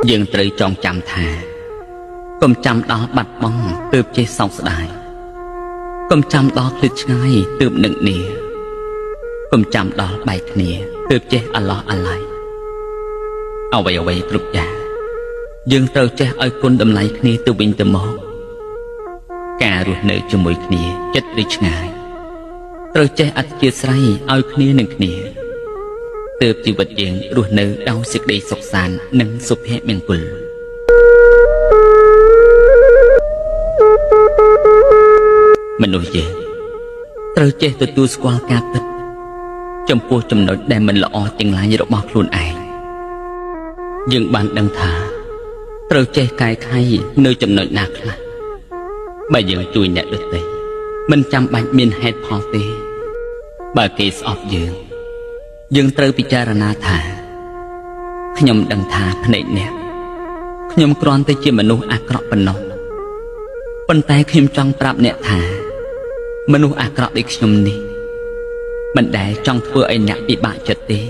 យើងត្រូវចងចាំថាកុំចាំដល់បាត់បង់ទើបចេះសោកស្ដាយកុំចាំដល់ឃ្លាតឆ្ងាយទើបនឹកនាកុំចាំដល់បែកគ្នាទើបចេះអាឡោះអាល័យអ្វីអ្វីគ្រប់យ៉ាងយើងត្រូវចេះឲ្យគុណតម្លៃគ្នាទៅវិញទៅមកការរស់នៅជាមួយគ្នាចិត្តឬឆ្ងាយត្រូវចេះអធ្យាស្រ័យឲ្យគ្នានឹងគ្នាទើបជីវិតយើងរស់នៅដោយសេចក្តីសុខសាន្តនិងសុភមង្គលមនុស្សយើងត្រូវចេះទទួលស្គាល់ការពិតចំពោះចំណុចដែលមិនល្អទាំងឡាយរបស់ខ្លួនឯងយើងបានដឹងថាត្រូវចេះកែខៃនៅចំណុចណាខ្លះបើយើងជួយអ្នកដទៃមិនចាំបាច់មានហេតុផលទេបើគេស្អប់យើងយើងត្រូវពិចារណាថាខ្ញុំដឹងថាភ្នែកអ្នកខ្ញុំគ្រាន់តែជាមនុស្សអាក្រក់ប៉ុណ្ណោះប៉ុន្តែខ្ញុំចង់ប្រាប់អ្នកថាមនុស្សអាក្រក់ដូចខ្ញុំនេះមិនដែលចង់ធ្វើឲ្យអ្នកពិបាកចិត្តទេ